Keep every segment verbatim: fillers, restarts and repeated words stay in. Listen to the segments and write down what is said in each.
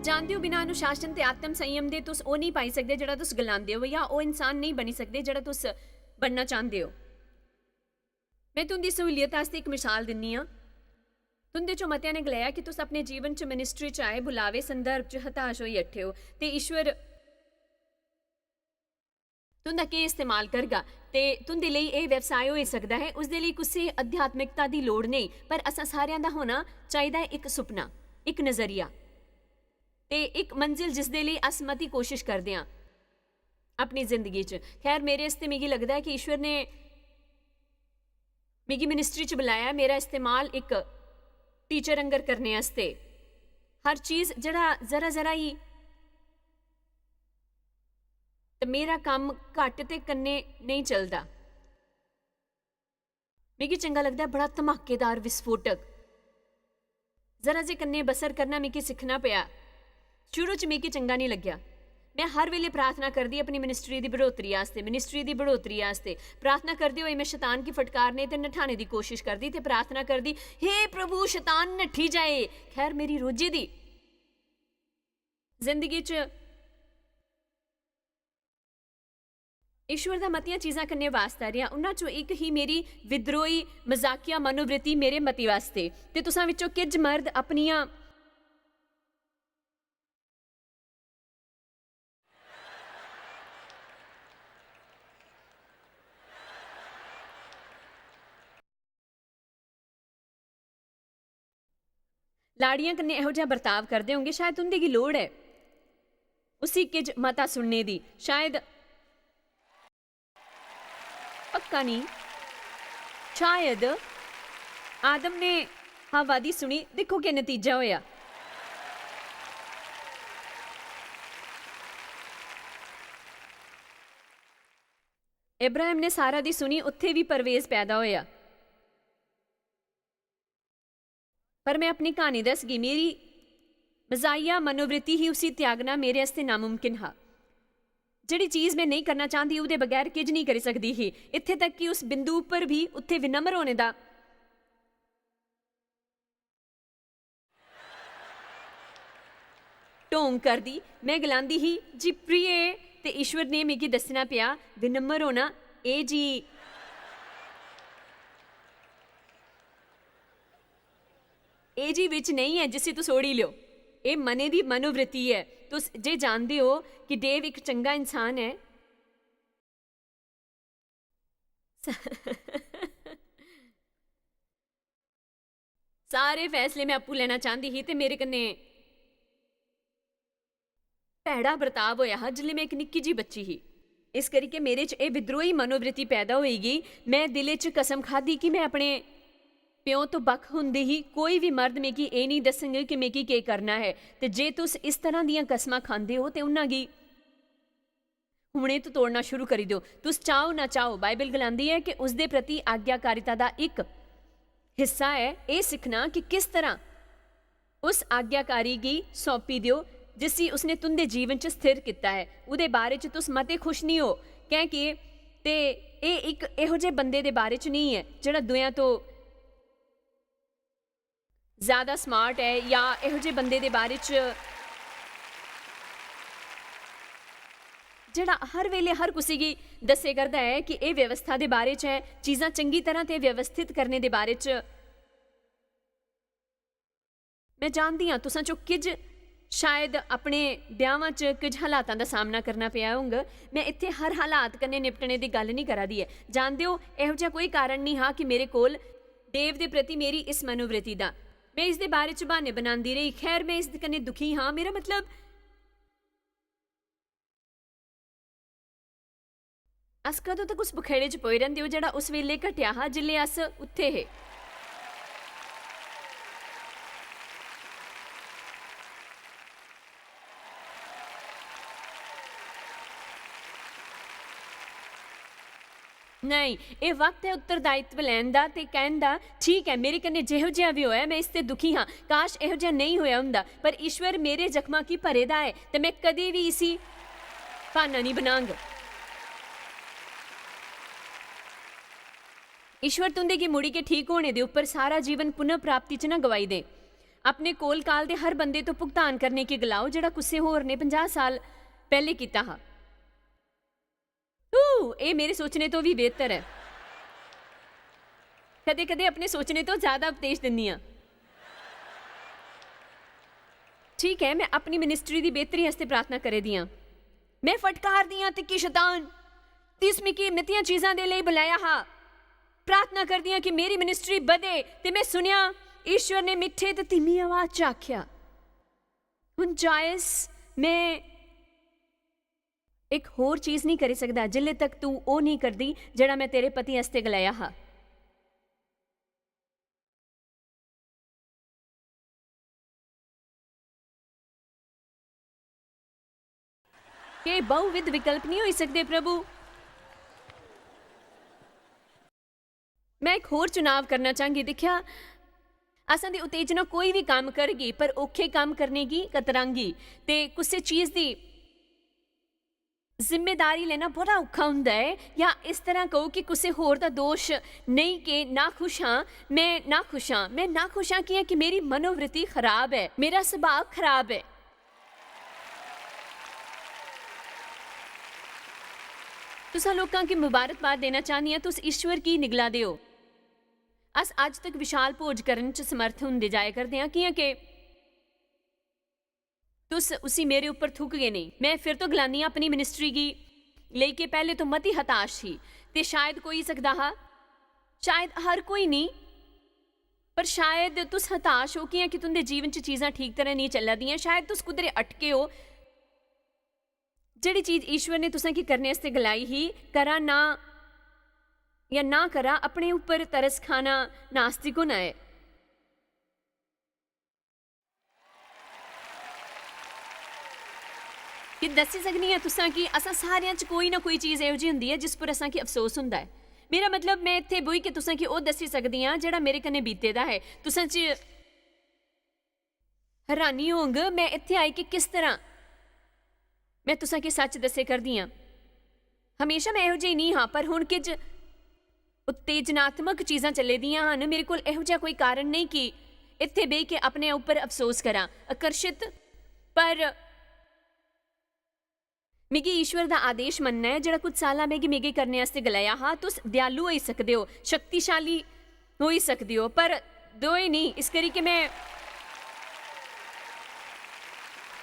जानदे ओ, बिना अनुशासन ते आत्म संयम दे तुस ओह् नेईं पाई सकदे जेह्ड़ा तुस गलांदे ओ, जां ओह् इंसान नेईं बनी सकदे जेह्ड़ा तुस बनना चांह्दे ओ। में तुं'दी स्हूलियत आस्तै इक मिसाल दिन्नी आं। तुं'दे चों मतेआं ने गलाया कि तुस अपने जीवन च, मिनिस्ट्री च आए, बुलावे, संदर्भ च हताश होई बैठे ओ, ते ईश्वर तुं'दा केह् इस्तेमाल करगा। ते तुं'दे लेई एह् व्यवसाय होई सकदा ऐ, उसदे लेई कुसै आध्यात्मिकता दी लोड़ नेईं, पर असां सारेआं दा होना चाहिदा ऐ इक सुपना, इक नजरिया ते इक मंजिल जिसदे लेई अस मती कोशश करदे आं अपनी जिंदगी च। खैर, मेरे आस्तै मिगी लगदा ऐ कि ईश्वर ने मिगी मिनिस्ट्री च बुलाया ऐ, मेरा इस्तेमाल इक टीचर आंगर करने आस्तै। हर चीज जेह्ड़ा जरा जरा ही, ते मेरा कम्म घट्ट ते कन्नै नेईं चलदा। मिगी चंगा लगदा ऐ बड़ा धमाकेदार विस्फोटक। जरा जे कन्नै बसर करना मिगी सिक्खना पेआ। शुरू च मिगी चंगा निं लग्गेआ। में हर बेल्लै प्रार्थना करदी अपनी मिनिस्ट्री दी बढ़ोतरी आस्तै, मिनिस्ट्री दी बढ़ोतरी आस्तै। प्रार्थना करदे होई में शैतान गी फटकारने ते नठाने दी कोशश करदी ते प्रार्थना करदी, "हे प्रभु, शैतान नट्ठी जाए।" खैर, मेरी रोजी दी जिंदगी च ईश्वर दा मतियां चीजां कन्नै वास्ता रेहा। उन्हां चों इक ही मेरी विद्रोही, मजाकिया मनोवृत्ति मेरे मती वास्ते। ते तुसां विचों किज मर्द अपनियां लाड़ियां कन्नै एहो जेहा बर्ताव करदे होंगे, शायद तुं'दे गी लोड़ ऐ उसी किज मता सुनने दी। शायद, पक्का निं, शायद आदम ने हव्वा दी सुनी, दिक्खो केह् नतीजा होएआ। इब्राहिम ने सारा दी सुनी, उत्थै बी परवेज पैदा होएआ। पर में अपनी क्हानी दसगी। मेरी मजाहिया मनोवृत्ति ही, उसी त्यागना मेरे आस्तै नामुमकिन हा। जेह्ड़ी चीज में नेईं करना चांह्दी, ओह्दे बगैर किज नेईं करी सकदी ही। इत्थै तक कि उस बिंदु उप्पर बी उत्थै विनम्र होने दा ढोंग करदी, में गलांदी ही, "जी प्रिय," ते ईश्वर ने मिगी दस्सना पेआ, विनम्र होना, "ए जी, ए जी बिच नेईं ऐ जिसी तुस ओढ़ी लेओ। एह् मनै दी मनोवृत्ति ऐ।" तुस जे जानदे ओ कि डेव इक चंगा इंसान ऐ, सारे फैसले में आपूं लैना चांह्दी ही ते मेरे कन्नै भैड़ा बर्ताव होएआ हा जिसलै में इक निक्की जी बच्ची ही। इस करियै मेरे च एह् विद्रोही मनोवृत्ति पैदा होई गेई। में दिलै च कसम खाद्धी कि में अपने प्यो तो बक्ख होंदे ही कोई बी मर्द मिगी एह् नेईं दस्सग कि मिगी केह् करना ऐ। ते जे तुस इस तरह दियां कसमां खांदे ओ ते उन्हां गी हुने तो तोड़ना शुरू करी देओ। तुस चाहो ना चाहो, बाइबल गलांदी ऐ कि उसदे प्रति आज्ञाकारिता दा इक हिस्सा ऐ एह् सिक्खना कि किस तरह उस आज्ञाकारी गी सौंपी देओ जिसी उसने तुं'दे जीवन च स्थिर कीता ऐ। ओह्दे बारे च तुस मते खुश निं हो, कैंह् कि ते एह् इक एहो जे बंदे दे बारे च नेईं ऐ जेह्ड़ा दुएं तो ज्यादा स्मार्ट ऐ, या एहो जे बंदे दे बारे च जेह्ड़ा हर वेले हर कुसै गी दस्से करदा ऐ कि एह् व्यवस्था दे बारे च ऐ, चीजां चंगी तरह ते व्यवस्थित करने दे बारे च। में जानदी आं, तुसां चों किज शायद अपने ब्याहां च किज हालातां दा सामना करना पेआ होंग। में इत्थै हर हालात कन्नै निपटने दी गल्ल निं करा दी ऐ। जानदे ओ, एहो जेहा कोई कारण निं हा कि मेरे कोल डेव दे प्रति मेरी इस मनोवृत्ति दा। में इसदे बारे च ब्हान्ने बनांदी रेही। खैर, में इस कन्नै दुखी हां। मेरा मतलब, अस कदूं तक उस बखेड़े च पोई रैंह्दे ओ जेह्ड़ा उस बेल्लै घटेआ हा जिसलै अस उत्थै हे? नेईं, एह् वक्त ऐ उत्तरदायित्व लैन दा ते कैह्न दा, "ठीक ऐ, मेरे कन्नै जेहो जेहा बी होआ ऐ, में इसते दुखी हां। काश, एहो जेहा नेईं होआ होंदा, पर ईश्वर मेरे जख्मां गी भरे दा ऐ ते में कदें बी इसी ब्हान्ना निं बनांग।" ईश्वर तुं'दे गी मुड़ियै ठीक होने दे उप्पर सारा जीवन पुनः प्राप्ति च ना गवाई दे। अपने कोल काल दे हर बंदे तो भुगतान करने की गलाओ, जेह्ड़ा कुसै होर ने पंजाह् साल पैह्ले कीता हा। ऊ, एह् मेरे सोचने तो बी बेहतर ऐ। कदें-कदें अपने सोचने तो ज्यादा उपदेश दिन्नी आं। ठीक ऐ, में अपनी मिनिस्ट्री दी बेहतरी आस्तै प्रार्थना करै दी आं। में फटकारदी आं, तिक्की शतान, तिस मिगी मतियां चीजां दे लेई बुलाया हा। प्रार्थना करदी आं कि मेरी मिनिस्ट्री बधे, ते में सुनेआ, ईश्वर ने मिट्ठे ते धीमी आवाज च आखेआ, "हुन जायस, में इक होर चीज नेईं करी सकदा जिल्ले तक तू ओह् नेईं करदी जेह्ड़ा में तेरे पति आस्तै गलाया हा।" केह् बहुविध विकल्प नेईं होई सकदे, प्रभु? में इक होर चुनाव करना चांह्गी। दिक्खेआ, असां दी उत्तेजना कोई बी कम्म करगी, पर औखे कम्म करने गी कतरांगी। ते कुसै चीज दी जिम्मेदारी लैना बड़ा औखा हुंदा ऐ, जां इस तरह कहो कि कुसै होर दा दोश नेईं, के नाखुश आं, में नाखुश आं। में नाखुश आं कि'यां कि मेरी मनोवृत्ति खराब ऐ, मेरा सुभाऽ खराब ऐ। तुसां लोकां गी मुबारकबाद देना चाह्न्नी आं, तुस ईश्वर गी निगला दे ओ। अस अज्ज तक विशाल भोज करन च समर्थ होंदे जाया करदे आं, कि'यां के तुस उसी मेरे उप्पर थुकगे नेईं। में फिर तो गलानी आं, अपनी मिनिस्ट्री गी लेई के पैह्ले तो मती हताश ही, ते शायद कोई सकदा हा, शायद हर कोई नेईं, पर शायद तुस हताश हो कि'यां कि तुं'दे जीवन च चीजां ठीक तरह नेईं चला दियां, शायद तुस कुद्धरे अटके हो। जेह्ड़ी चीज ईश्वर ने तुसें गी करने आस्तै गलाई ही, करा ना, या ना करा, अपने उप्पर तरस खाना नास्तिक होना ऐ। कि दस्सी सकनी आं तुसां कि असां सारेआं च कोई ना कोई चीज एहो जी होंदी ऐ जिस पर असां गी अफसोस होंदा ऐ। मेरा मतलब, में इत्थै बोही के तुसां गी ओह् दस्सी सकदी आं जेह्ड़ा मेरे कन्नै बीते दा ऐ। तुसां च हैरानी होंग, में इत्थै आई कि किस तरह में तुसां गी सच्च दस्से करदी आं। हमेशा में एहो जेही निं हा, पर हुन किज उत्तेजनात्मक चीजां चले दियां हन। मेरे कोल एहो जेहा कोई कारण नेईं कि इत्थै बेही के अपने उप्पर अफसोस करां। आकर्षित, पर मिगी ईश्वर दा आदेश मन्नना ऐ, जेह्ड़ा कुछ सालां मिगी, मिगी करने आस्तै गलाया हा, "तुस दयालु होई सकदे ओ, शक्तिशाली होई सकदे ओ, पर दोए नेईं।" इस करी के में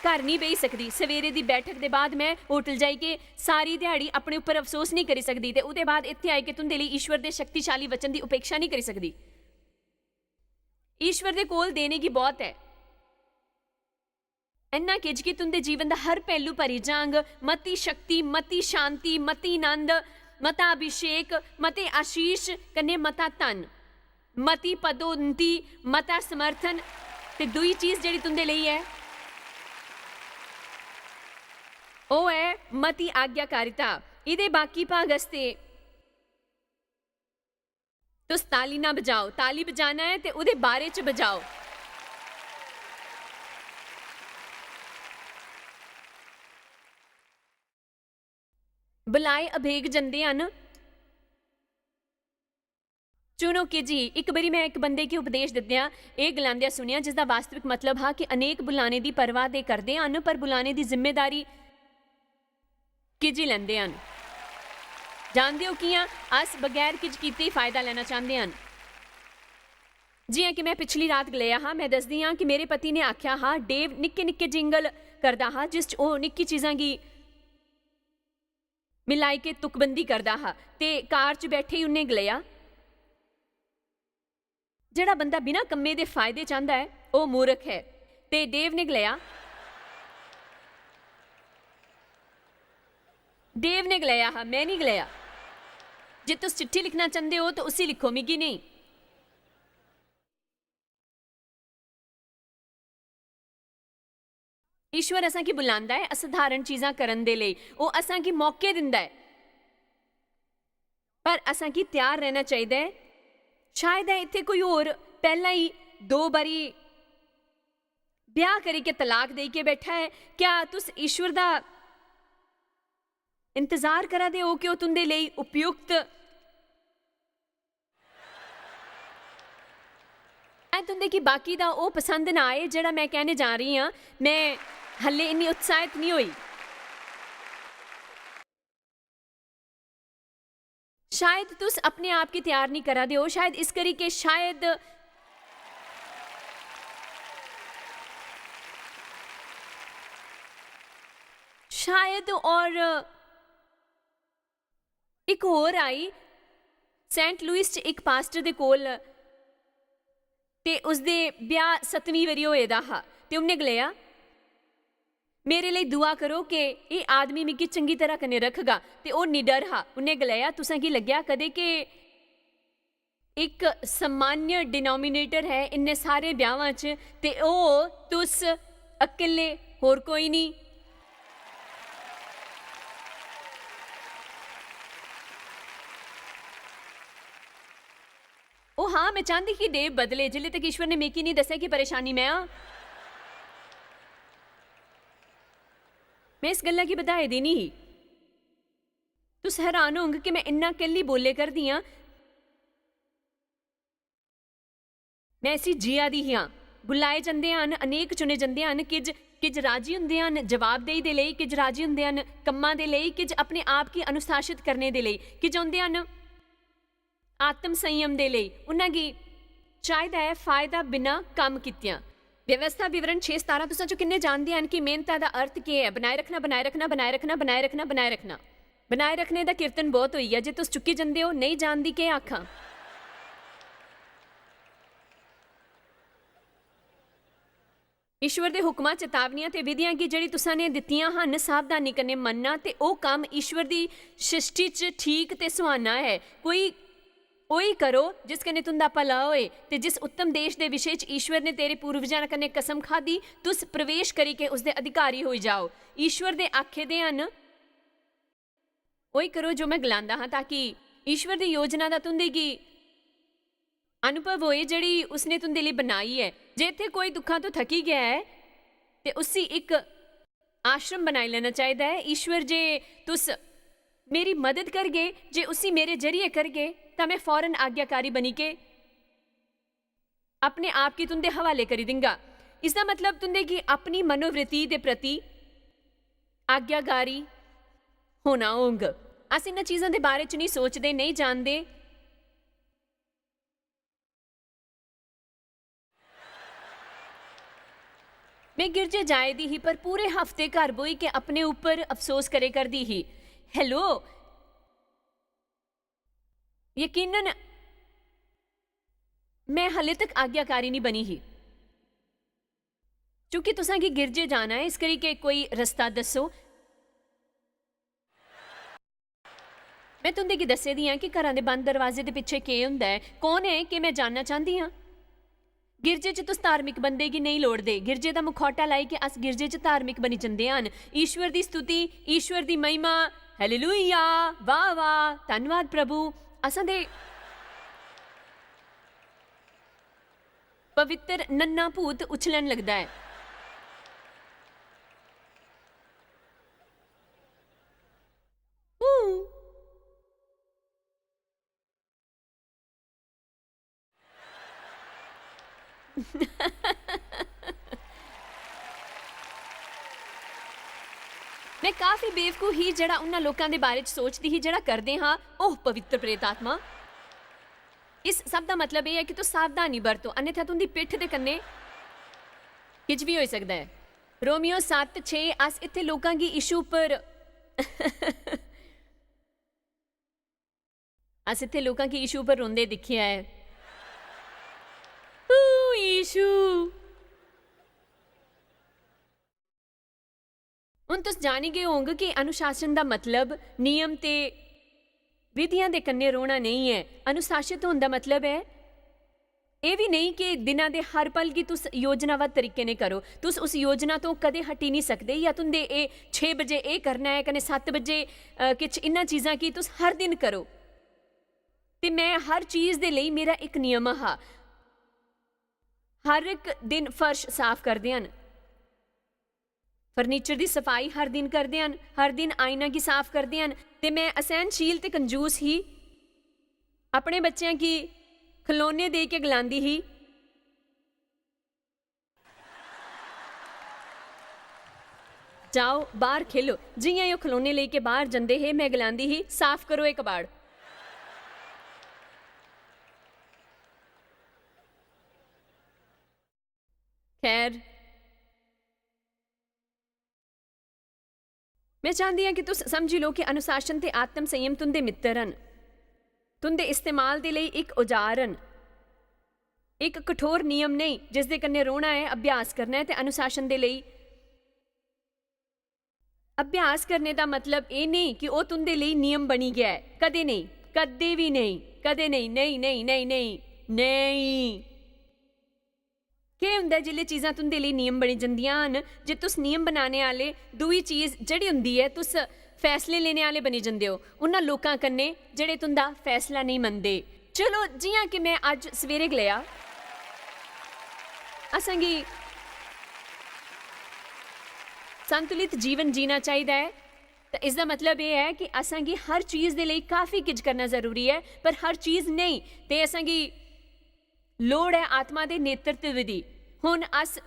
घर नेईं बेही सकदी। सवेरे दी बैठक दे बाद में होटल जाइयै सारी ध्याड़ी अपने उप्पर अफसोस नेईं करी सकदी ते ओह्दे बाद इत्थै आइयै तुं'दे लेई ईश्वर दे शक्तिशाली वचन दी उपेक्षा नेईं करी सकदी। ईश्वर दे कोल देने गी बहुत ऐ। इन्ना किज कि तुं'दे जीवन दा हर पैह्लू भरी जांग, मती शक्ति, मती शांति, मती नंद, मता अभिषेक, मते आशीष कन्नै मता धन, मती पदोन्नति, मता समर्थन। ते दूई चीज जेह्ड़ी तुं'दे लेई ऐ, ओह् ऐ मती आज्ञाकारिता। एह्दे बाकी भाग आस्तै तुस ताली ना बजाओ, ताली बजाना ऐ ते ओह्दे बारे च बजाओ। बुलाए अभेग जंदे हन। चुनो कि जी, इक बारी में इक बंदे गी उपदेश दिंदेआं एह् गलांदेआ सुनेआ, जिसदा वास्तविक मतलब हा कि अनेक बुलाने दी परवाह ते करदे हन, पर बुलाने दी जिम्मेदारी किजी लैंदे हन। जानदे ओ कि'यां? अस बगैर किज कीते ही फायदा लैना चांह्दे हन। जि'यां कि में पिछली रात गलाया हा, में दसदी आं कि मेरे पति ने आखेआ हा, डेव निक्के-निक्के जिंगल करदा हा, जिस च ओह् निक्की चीजां गी मिलाई के तुकबंदी करदा हा, ते कार च बैठे ही उ'न्नै गलाया, "जेह्ड़ा बंदा बिना कम्मे दे फायदे चांह्दा ऐ, ओह् मूर्ख ऐ।" ते डेव ने गलाया, डेव ने गलाया हा, में निं गलाया। "जे तुस चिट्ठी लिखना चांह्दे ओ, ते उसी लिखो, मिगी नेईं।" ईश्वर असां गी बुलांदा ऐ असधारण चीजां करन दे लेई। ओह् असां गी मौके दिंदा ऐ। पर असां गी त्यार रैह्ना चाहिदा ऐ। शायद ऐ इत्थै कोई होर पैह्लें ही दो बारी ब्याह् करियै तलाक देइयै बैठा ऐ। क्या तुस ईश्वर दा इंतजार करा दे ओ कि ओह् तुं'दे लेई उपयुक्त शायद तुं'दे गी बाकी दा ओह् पसंद ना आए जेह्ड़ा में कहने जा रही आं। में हल्ले इन्नी उत्साहित निं होई। शायद तुस अपने आप गी त्यार निं करा दे ओ, शायद इस करी के शायद, शायद और इक होर आई, सेंट लुइस च इक पास्टर दे कोल, ते उसदे ब्याह सतमीं बारी होए दा हा, ते उन्नै गलाया, "मेरे लेई दुआ करो कि एह् आदमी मिगी चंगी तरह कन्नै रखगा।" ते ओह् निडर हा। उन्नै गलाया, "तुसें गी लग्गेआ कदें कि इक सामान्य डिनोमिनेटर है इन्ने सारे ब्याहां च, ते ओह् तुस अकेले, होर कोई निं।" ओ हाँ, मैं चांह्दी ही डेव बदले, जिल्ले तक ईश्वर ने मिगी निं दस्सेआ कि परेशानी मैं आं। मैं इस गल्ला गी बधाए दी निं ही। तुस हैरान होंग कि मैं इन्ना कैल्ली बोल्ले करदी आं। मैं इसी जिया दी ही आं। बुलाए जंदे हन, अनेक चुने जंदे हन, किज, किज राजी हुंदे हन जवाबदेही दे लेई, किज राजी हुंदे हन कम्मां दे लेई, किज अपने आप गी अनुशासित करने दे लेई, किज औंदे हन आत्म संयम दे लेई। उन्हां गी चाहिदा ऐ फायदा बिना कम्म कीतियां। व्यवस्था विवरण छे सतारां, तुसां चों किन्ने जानदे हन कि मेहनता दा अर्थ केह् ऐ? बनाए रखना, बनाए रखना, बनाए रखना, बनाए रखना, बनाए रखना। बनाए रखने दा कीर्तन बहुत होई गेआ, जे तुस चुक्की जंदे ओ, नेईं जानदी केह् आखां। ईश्वर दे हुक्मां, चेतावनियां ते विधियां गी जेह्ड़ी तुसां ने दित्तियां हन, सावधानी कन्नै मन्नना, ते ओह् कम्म ईश्वर दी सृष्टि च ठीक ते सुहाना ऐ। कोई ओही करो जिस कन्नै तुं'दा भला होए, ते जिस उत्तम देश दे विशे च ईश्वर ने तेरे पूर्वजां कन्नै कसम खादी, तुस प्रवेश करी के उसदे अधिकारी होई जाओ। ईश्वर दे आखे दे हन, ओही करो जो मैं गलांदा हां, ताकि ईश्वर दी योजना दा तुं'दे गी अनुभव होए, जेह्ड़ी उसने तुं'दे लेई बनाई ऐ। जे इत्थै कोई दुक्खां तो थकी गेआ ऐ, ते उसी इक आश्रम बनाई लैना चाहिदा ऐ। ईश्वर, जे तुस मेरी मदद करगे, जे उसी मेरे जरिए करगे, तां मैं फौरन आज्ञाकारी बनी के अपने आप गी तुं'दे हवाले करी दिंगा। इसदा मतलब तुं'दे गी अपनी मनोवृत्ति दे प्रति आज्ञाकारी होना होंग। अस इन्हां चीजां दे बारे च नेईं सोचदे, नेईं जानदे। मैं गिरजे जाए दी ही, पर पूरे हफ्ते घर बोही के अपने उप्पर अफसोस करे करदी ही। हेलो, यकीनन, मैं हले तक आज्ञाकारी निं बनी ही। चूंकि तुसां गी गिरजे जाना ऐ, इस करी के कोई रस्ता दस्सो। मैं तुं'दे गी दस्से दी आं कि घरां दे बंद दरवाजे दे पिच्छे केह् होंदा ऐ। कौन ऐ, केह् मैं जानना चांह्दी आं? गिरजे च तुस धार्मिक बंदे गी नेईं लोड़दे। गिरजे दा मुखौटा लाई के अस गिरजे च धार्मिक बनी जंदे हन। ईश्वर दी स्तुति, ईश्वर दी महिमा, हालेलुया, वाह, वाह, धन्नवाद प्रभु। असां दे पवित्र नन्ना भूत उछलन लगदा ऐ। हूं। मैं काफी बेवकूफ ही जेह्ड़ा उन्हां लोकां दे बारे च सोचदी ही जेह्ड़ा करदे हां, ओह पवित्र प्रेत आत्मा। इस सब दा मतलब एह् ऐ कि तुस सावधानी बरतो, अन्यथा तुं'दी पिट्ठ दे कन्नै किश बी होई सकदा ऐ। रोमियो सत्त छे, अस इत्थै लोकां गी यीशु उप्पर अस इत्थै लोकां गी यीशु उप्पर रोंदे दिक्खेआ ऐ। ऊ, यीशु। हुन तुस जानी गै होंग कि अनुशासन दा मतलब नियम ते विधियां दे कन्नै रौह्ना नेईं ऐ। अनुशासित होन दा मतलब ऐ एह् बी नेईं कि दिना दे हर पल गी तुस योजनाबद्ध तरीके ने करो। तुस उस योजना तो कदें हटी निं सकदे, या तुं'दे एह् छे बजे एह् करना ऐ कन्नै सत्त बजे, अ, किश इन्ना चीजां कि तुस हर दिन करो। ते मैं हर चीज दे लेई मेरा इक नियम हा। हर इक दिन फर्श साफ करदे हन, फर्नीचर दी सफाई हर दिन करदे हन, हर दिन आईना गी साफ करदे हन। ते मैं असैह्नशील ते कंजूस ही। अपने बच्चें गी खलौने देई के गलांदी ही, जाओ, बाहर खेलो। जियां ही ओह् खलौने लेई के बाहर जंदे हे, में गलांदी ही, "साफ करो एह् कबाड़।" खैर, में चांह्दी आं कि तुस समझी लो कि अनुशासन ते आत्म संयम तुं'दे मित्तर हन, तुं'दे इस्तेमाल दे लेई इक औजार हन, इक कठोर नियम नेईं जिसदे कन्नै रौह्ना ऐ, अभ्यास करना ऐ ते अनुशासन दे लेई अभ्यास करने दा मतलब एह् नेईं कि ओह् तुं'दे लेई नियम बनी गेआ ऐ। कदें नेईं, कदें बी नेईं, कदें नेईं, नेईं, नेईं, नेईं, नेईं, नेईं। केह् होंदा ऐ जिसलै चीजां तुं'दे लेई नियम बनी जंदियां न? जे तुस नियम बनाने आह्ले, दूई चीज जेह्ड़ी होंदी ऐ, तुस फैसले लेने आह्ले बनी जंदे ओ उन्ना लोकां कन्नै जेह्ड़े तुं'दा फैसला नेईं मनदे। चलो, जि'यां कि में अज्ज सवेरे गलाया, असेंगी संतुलित जीवन जीना चाहिदा ऐ। ते इसदा मतलब एह् ऐ कि असेंगी हर चीज दे लेई काफी किश करना जरूरी ऐ, पर हर चीज नेईं। ते असेंगी लोड़ ऐ आत्मा दे नेतृत्व दी। हुन अस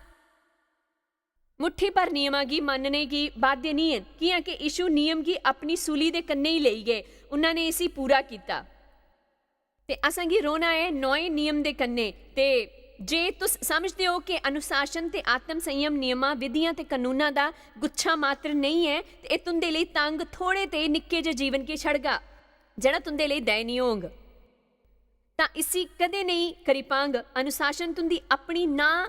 मुट्ठी भर नियमां गी मन्नने गी बाध्य निं हन, कि'यां कि यीशु नियम गी अपनी सूली दे कन्नै ही लेई गे, उन्हां ने इसी पूरा कीता। ते असेंगी रौह्ना ऐ नोए नियम दे कन्नै। ते जे तुस समझदे ओ कि अनुशासन ते आत्म संयम नियमां, विधियां ते कनूनां दा गुच्छा मात्र नेईं ऐ, ते एह् तुं'दे लेई तंग थोड़े ते निक्के जे जीवन गी छड़गा, जेह्ड़ा तुं'दे लेई दयनीय होंग। तां इसी कदें नेईं करी पांग। अनुशासन तुं'दी अपनी नां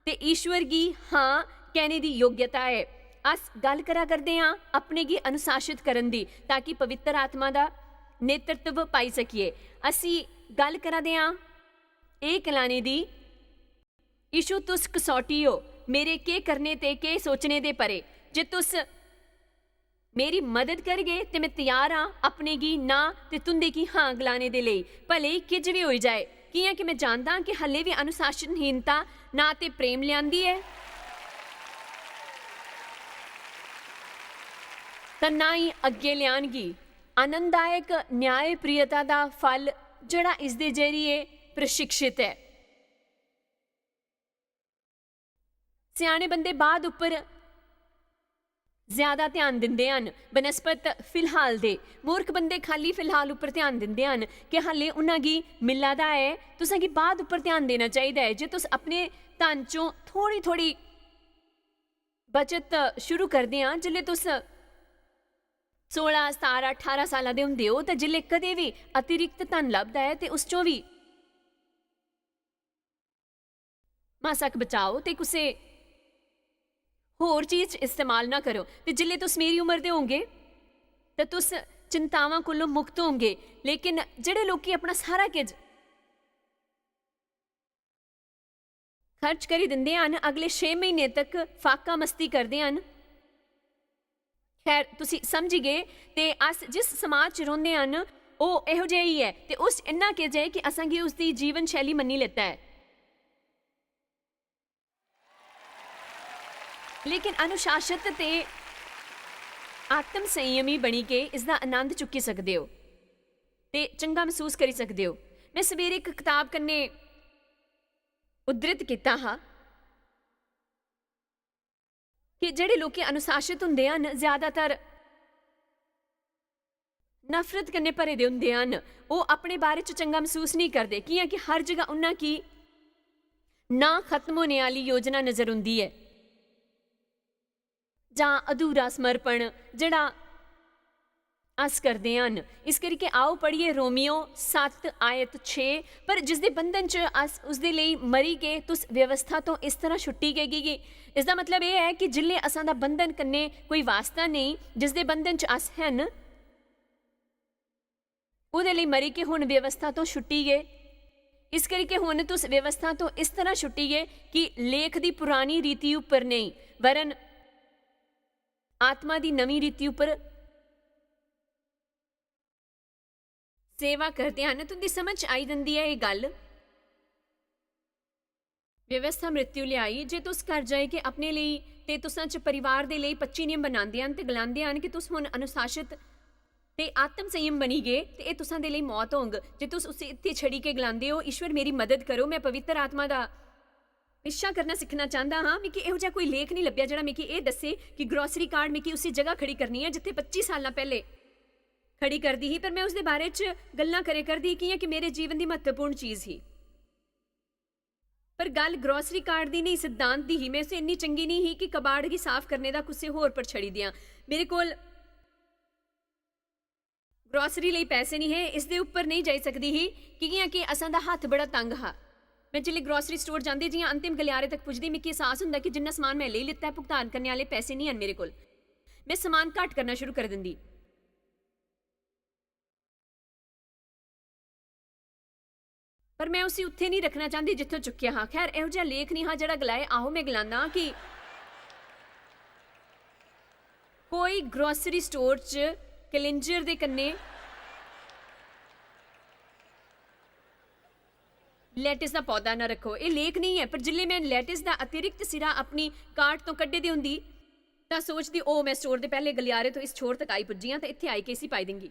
ते ईश्वर गी हां कहने दी योग्यता ऐ। अस गल्ल करा करदे आं अपने गी अनुशासित करन दी, ताकि पवित्र आत्मा दा नेतृत्व पाई सकिए। असी गल्ल करा दे आं एह् गलाने दी, "यीशु, तुस कसौटी ओ मेरे केह् करने ते केह् सोचने दे परे। जे तुस मेरी मदद करगे ते में त्यार आं अपने गी ना ते तुं'दे गी हां गलाने दे लेई, भले ही किश बी होई जाए, कि'यां कि में जानदा आं कि हल्ले बी अनुशासनहीनता ना ते प्रेम लेआंदी ऐ, ते ना ही अग्गें लेआनगी आनंददायक न्यायप्रियता दा फल, जेह्ड़ा इसदे जरिए प्रशिक्षित ऐ।" स्याने बंदे बाद उप्पर ज्यादा ध्यान दिंदे हन बनस्पत फिलहाल दे। मूर्ख बंदे खाली फिलहाल उप्पर ध्यान दिंदे हन कि हाले उन्हां गी मिला दा ऐ। तुसें गी बाद उप्पर ध्यान देना चाहिदा ऐ। जे तुस अपने धन चों थोड़ी-थोड़ी बचत शुरू करदे आं, जिसले तुस सोलां, सतारां, ठारां साला दे होंदे ओ, ते जिसले कदे बी अतिरिक्त धन लभदा ऐ, ते उस चों बी मासा क बचाओ ते कुसै होर चीज च इस्तेमाल ना करो। ते जिसले तुस मेरी उम्र दे होंगे, ते तुस चिंतावां कोलों मुक्त होंगे। लेकिन जेह्ड़े लोकी अपना सारा किश खर्च करी दिंदे हन, अगले छे म्हीने तक फाका मस्ती करदे हन। खैर, तुसी समझी गे। ते अस जिस समाज च रौंह्दे हन, ओह् एहो जेहा ही ऐ, ते उस च इन्ना किश ऐ कि असांगी उसदी जीवन शैली मन्नी लैता ऐ। लेकिन अनुशासित ते आत्म संयमी बनी के इसदा आनंद चुक्की सकदे ओ ते चंगा मसूस करी सकदे ओ। में सवेरे इक कताब कन्नै उद्धृत कीता हा कि जेह्ड़े लोकी अनुशासित होंदे हन, ज्यादातर नफरत कन्नै भरे दे होंदे हन। ओह् अपने बारे च चंगा मसूस नेईं करदे, कि'यां कि हर जगह उन्हां गी ना खत्म होने आह्ली योजना नजर औंदी ऐ, जां अधूरा समर्पण, जेह्ड़ा अस करदे हन। इस करियै आओ पढ़िए रोमियो सत्त आयत छे, "पर जिसदे बंधन च अस उसदे लेई मरी गे, तुस व्यवस्था तो इस तरह छुट्टी गए।" इसदा मतलब एह् ऐ कि जिसलै असां दा बंधन कन्नै कोई वास्ता नेईं, जिसदे बंधन च अस हन, ओह्दे लेई मरी के हुन व्यवस्था तो छुट्टी गए। इस करियै हुन तुस व्यवस्था तो इस तरह छुट्टी गए कि लेख दी पुरानी रीति उप्पर नेईं, वरन आत्मा दी नमीं रीति उप्पर सेवा करदे हन। तुंदी समझ च आई जंदी ऐ एह् गल्ल? व्यवस्था मृत्यु ल्याई। जे तुस घर जाई के अपने लेई ते तुसां च परिवार दे लेई पच्ची नियम बनांदे हन ते गलांदे हन कि तुस हुन अनुशासित ते आत्म संयम बनी गे, ते एह् तुसां दे लेई मौत होंग। जे तुस उसी इत्थै छड़ी के गलांदे ओ, "ईश्वर, मेरी मदद करो, में पवित्र आत्मा दा इच्छा करना सिक्खना चांह्दा हां। मिगी एहो जेहा कोई लेख निं लब्भेआ जेह्ड़ा मिगी एह् दस्से कि ग्रोसरी कार्ट मिगी उसी जगह खड़ी करनी ऐ जित्थै पच्ची साल्लां पैह्ले खड़ी करदी ही, पर में उसदे बारे च गल्लां करे करदी ही, कि'यां कि मेरे जीवन दी म्हत्तवपूर्ण चीज ही। पर गल्ल ग्रोसरी कार्ट दी नेईं, सिद्धांत दी ही। में उसी इन्नी चंगी नेईं ही कि कबाड़ गी साफ करने दा कुसै होर पर छड़ी देआं। मेरे कोल ग्रोसरी लेई पैसे नेईं हे, इसदे उप्पर नेईं जाई सकदी ही, की कि'यां कि असां दा हत्थ बड़ा तंग हा। में जिसलै ग्रोसरी स्टोर जांदी, जि'यां अंतिम गलियारे तक पुजदी, मिगी एहसास होंदा कि जिन्ना समान में लेई लैता ऐ, भुगतान करने आह्ले पैसे नेईं हैन मेरे कोल। में समान घट्ट करना शुरू करी दिंदी। पर में उसी उत्थै नेईं रक्खना चांह्दी जित्थूं चुक्केआ हा। खैर, एहो जेहा लेख नेईं हा जेह्ड़ा गलाए। आहो, में गलाना कि कोई ग्रोसरी स्टोर च कलिंजर दे कन्नै लेटस दा पौधा ना रक्खो। एह् लेख नेईं ऐ, पर जिसलै में लेटस दा अतिरिक्त सिरा अपनी कार्ट तो कड्ढे दे होंदी, तां सोचदी, "ओ, में स्टोर दे पैह्ले गलियारे तो इस छोर तक आई पुज्जी आं, ते इत्थै आई के इसी पाई देंगी।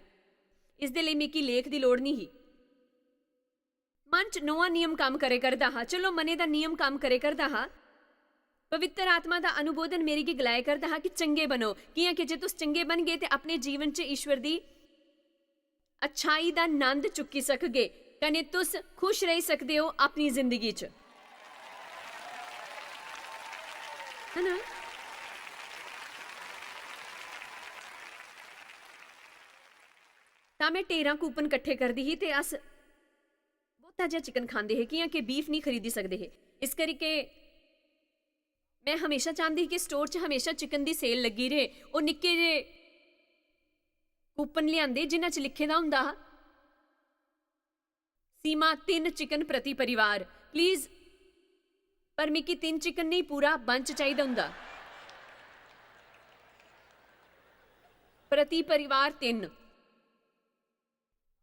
इसदे लेई मिगी लेख दी लोड़ नेईं ही।" मन च नोआ नियम कम्म करे करदा हा। चलो, मने दा नियम कम्म करे करदा हा। पवित्र आत्मा दा अनुबोधन मेरे गी गलाए करदा हा कि चंगे बनो, कि'यां कि जे तुस चंगे बनगे ते अपने जीवन च ईश्वर दी अच्छाई दा नंद चुक्की सकगे, कने तुस खुश रेही सकदे ओ अपनी जिंदगी च। है ना? तां में ढेरां कूपन कट्ठे करदी ही ते अस बहुता जेहा चिकन खांदे हे, कि'यां कि बीफ निं खरीदी सकदे हे। इस करी के में हमेशा चांह्दी ही कि स्टोर च हमेशा चिकन दी सेल लग्गी रहे। ओह् निक्के जे कूपन लेआंदे, जिन्ना च लिखे दा होंदा हा, "सीमा, तिन्न चिकन प्रति परिवार।" प्लीज, पर मिगी तिन्न चिकन नेईं, पूरा बंच चाहिदा होंदा। प्रति परिवार तिन्न।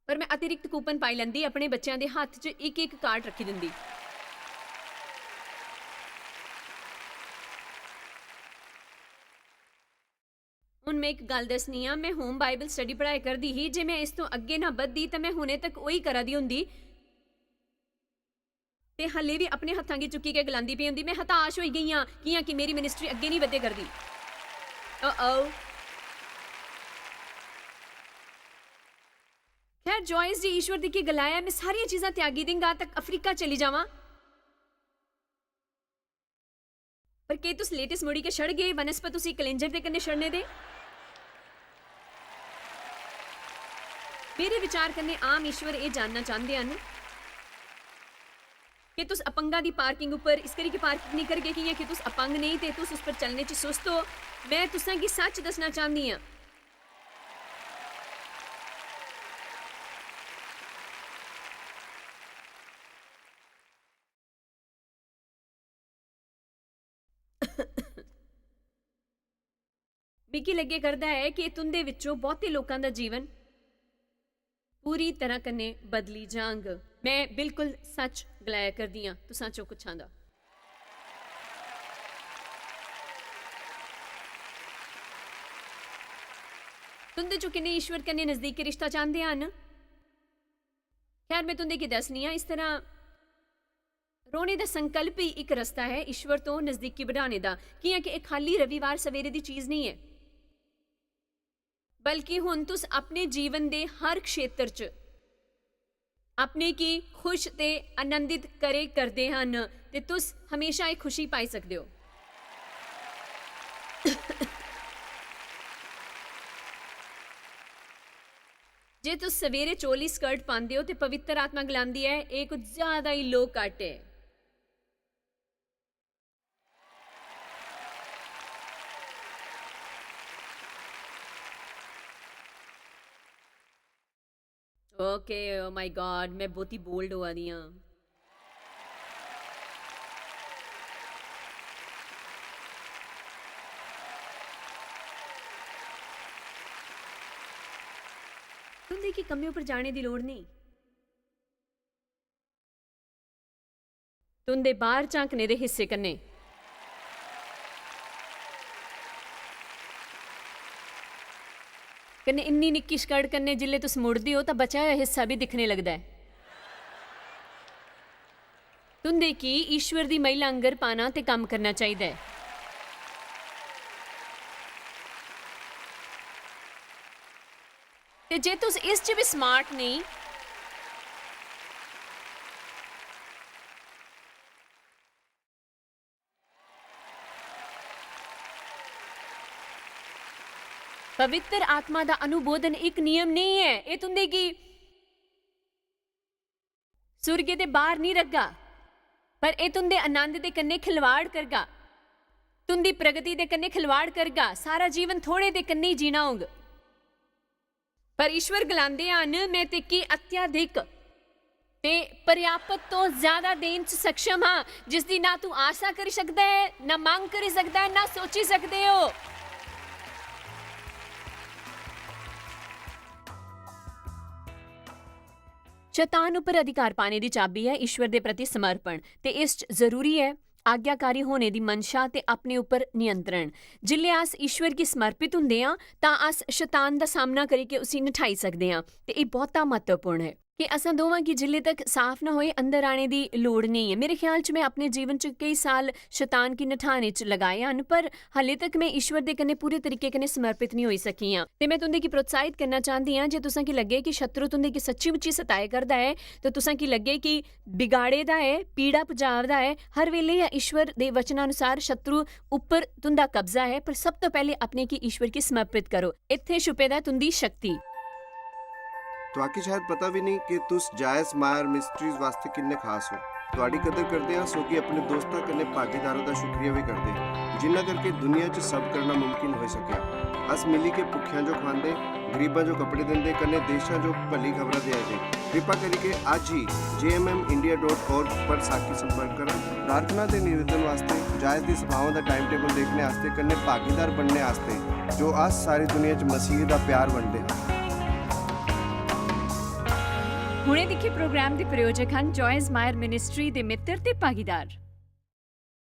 पर में अतिरिक्त कूपन पाई लैंदी, अपने बच्चें दे हत्थ च इक-इक कार्ड रक्खी दिंदी। हुन में इक गल्ल दस्सनी आं, में होम बाइबल स्टडी पढ़ाए करदी ही, जे में इस तों अग्गें ना बधदी, तां में हुने तक ओही करा दी होंदी। ते हल्ले बी अपने हत्थां गी चुक्की के गलांदी पेई होंदी, "में हताश होई गेई आं, कि'यां कि मेरी मिनिस्ट्री अग्गें निं बधे करदी।" Uh-oh। खैर, जॉयस जी ईश्वर दी के गलाया, "में सारियां चीजां त्यागी देंगा, तक अफ्रीका चली जावां।" पर केह् तुस लेटस मुड़ी के छड़गे, बनस्पत उसी कलेंजर दे कन्नै छड़ने दे? मेरे विचार कन्नै आम ईश्वर एह् जानना चांह्दे हन कि तुस अपंगा दी पार्किंग उप्पर इस करी के पार्किंग नेईं करगे, कि'यां कि तुस अपंग नेईं ते तुस उस पर चलने च सुस्त ओ। में तुसें गी सच्च दस्सना चांह्दी आं। मिगी लग्गे करदा ऐ कि तुं'दे विच्चों बहुते लोकां दा जीवन पूरी तरह कन्नै बदली जांग। में बिल्कुल सच गलाया करदी आं तुसां चो कुछां दा। तुं'दे चो किन्ने ईश्वर कन्नै नजदीकी रिश्ता चांह्दे हन? खैर, में तुं'दे गी दस्सनी आं, इस तरह रौह्ने दा संकल्प ही इक रस्ता ऐ ईश्वर तो नजदीकी बढ़ाने दा, कि'यां कि एह् खाली रविवार सवेरे दी चीज नेईं ऐ, बल्कि हुन तुस अपने जीवन दे हर क्षेत्र च अपने गी खुश ते आनंदित करे करदे हन, ते तुस हमेशा एह् खुशी पाई सकदे ओ। जे तुस सवेरे चोली स्कर्ट पांदे ओ ते पवित्र आत्मा गलांदी ऐ, "एह् कुछ ज्यादा ही low cut ऐ।" Okay, oh my God, में बहुती bold होआ दी आं। तुं'दे गी कम्मै उप्पर जाने दी लोड़ नेईं। तुं'दे बाह्र झांकने दे हिस्से कन्नै। कन्नै इन्नी निक्की स्कर्ट कन्नै जिसलै तुस मुड़दे ओ तां बचेआ होआ हिस्सा बी दिक्खने लगदा ऐ। तुं'दे की ईश्वर दी महिला आंगर पाना ते कम्म करना चाहिदा ऐ। ते जे तुस इस च बी स्मार्ट नेईं, पवित्र आत्मा दा अनुबोधन इक नियम नेईं ऐ। एह् तुं'दे गी सुर्गे दे बाह्र निं रखगा, पर एह् तुं'दे आनंद दे कन्नै खिलवाड़ करगा, तुं'दी प्रगति दे कन्नै खिलवाड़ करगा। सारा जीवन थोड़े दे कन्नै ही जीना होग। पर ईश्वर गलांदे हन, "मैं तेकी अत्यधिक ते पर्याप्त तो ज्यादा देन च सक्षम हां, जिसदी ना तू आशा करी सकदा ऐ, ना मंग करी सकदा ऐ, ना सोची सकदे ओ।" शैतान उप्पर अधिकार पाने दी चाबी ऐ ईश्वर दे प्रति समर्पण, ते इस च जरूरी ऐ आज्ञाकारी होने दी मंशा ते अपने उप्पर नियंत्रण। जिसलै अस ईश्वर गी समर्पित हुंदे आं, तां अस शैतान दा सामना करियै उसी नठाई सकदे आं, ते एह् बहुता म्हत्तवपूर्ण ऐ कि असां दोवां गी जिसलै तक साफ ना होए, अंदर आने दी लोड़ नेईं ऐ। मेरे ख्याल च में अपने जीवन च केई साल शैतान गी नठाने च लगाए हन, पर हाले तक में ईश्वर दे कन्नै पूरे तरीके कन्नै समर्पित निं होई सकी आं। ते में तुं'दे गी प्रोत्साहित करना चांह्दी आं जे तुसां गी लग्गे कि शत्रु तुं'दे गी सच्ची-मुच्ची सताए करदा ऐ, ते तुसां गी लग्गे कि बिगाड़े दा ऐ, पीड़ा पजावदा ऐ, हर वेले गै ईश्वर दे वचनानुसार शत्रु उप्पर तुं'दा कब्जा ऐ, पर सब तो पैह्ले अपने गी ईश्वर गी समर्पित करो। इत्थै छुपे दा ऐ तुं'दी शक्ति। तुआकी शायद पता भी नहीं कि तुस जायज मायर मिस्ट्रीज वास्ते किन्ने खास हो। तुआडी कदर करदे आं, सोगी अपने दोस्तां कन्नै भागीदारों दा शुक्रिया भी करदे, जिन्ना करके दुनिया च सब करना मुमकिन होई सकेआ। अस मिली के भुक्खेआं जो खवांदे, गरीबां जो कपड़े दिंदे, कन्नै देशां जो भली खबरां देआ दे। कृपा करिके अज्ज ही J M M India dot org पर साकी संपर्क करो। प्रार्थना ते निवेदन वास्ते, जायज दी सभाओं दा टाइम टेबल देखने आस्ते, कन्नै भागीदार बनने आस्ते, जो अस सारी दुनिया च मसीह दा प्यार बंडदे हां। हुणे दिक्खे प्रोग्राम दे प्रायोजक हन जॉयज मायर मिनिस्ट्री दे मित्र ते भागीदार।